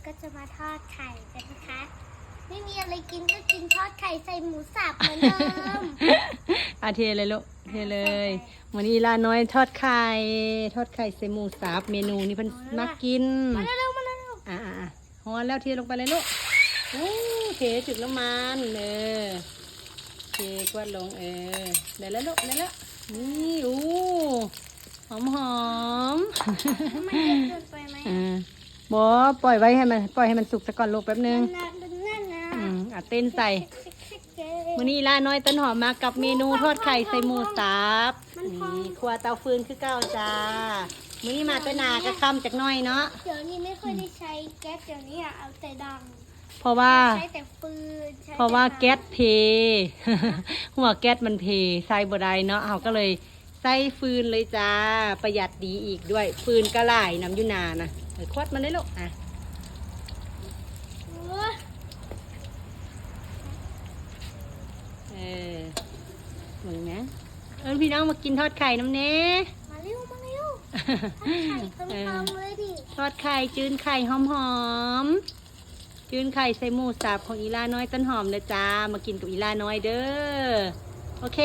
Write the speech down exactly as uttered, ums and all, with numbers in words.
ก็จะมาทอดไข่กันนะคะ ไม่มีอะไรกินก็กินทอดไข่ใส่หมูสับเหมือนเดิม อ่ะเทเลยลูก เทเลย ใส่ไป มื้อนี้อีหล่าน้อยทอดไข่ ทอดไข่ใส่หมูสับ เมนูนี้เพิ่นมักกิน มาเร็วๆมาเร็ว อ่ะอ่ะอ่ะฮ้อนแล้วเทลงไปเลยลูก อู้ เทจุดน้ำมัน เออ เทกวาดลง เออ ได้แล้วลูก ได้แล้ว นี่ อู้ หอมหอม ๆมันเยอะเกินไปไหม อ่าบอปล่อยไว้ให้มัน ปล่อยให้มันสุกซะก่อนลูกแป๊บนึง นั่นนะนั่นนะ อืมอ่ะเต้นใส่ เจ๊ มื้อนี้อีหล่าน้อยต้นหอมมากับเมนูทอดไข่ใส่หมูสับ มันพอง นี่ครัวเตาฟืนคือเก่าจ้า มื้อนี้มาแต่หน้าก็ค่ำจักหน่อยเนาะ เดี๋ยวนี้ไม่ค่อยได้ใช้แก๊ส เดี๋ยวนี้อะเอาแต่ดัง เพราะว่า ใช้แต่ฟืนใช้แต่ เพราะว่าแก๊สเพ หัวแก๊สมันเพ ใส่บ่ได้เนาะ เฮาก็เลยใส่ฟืนเลยจ้า ประหยัดดีอีกด้วย ฟืนก็หลายนำอยู่นานะ เออ ควัดมันได้ลูก อ่ะ โอ้ย เออ เบิ่งนะ เอิ้นพี่น้องมากินทอดไข่นำแน่ มาเร็วมาเร็วทอดไข่พร้อมๆเลยดิ ทอดไข่ จืนไข่หอมๆ จืนไข่ใส่หมูสับของอีหล่าน้อยต้นหอมเด้อจ้า มากินกับอีหล่าน้อยเด้อ โอเค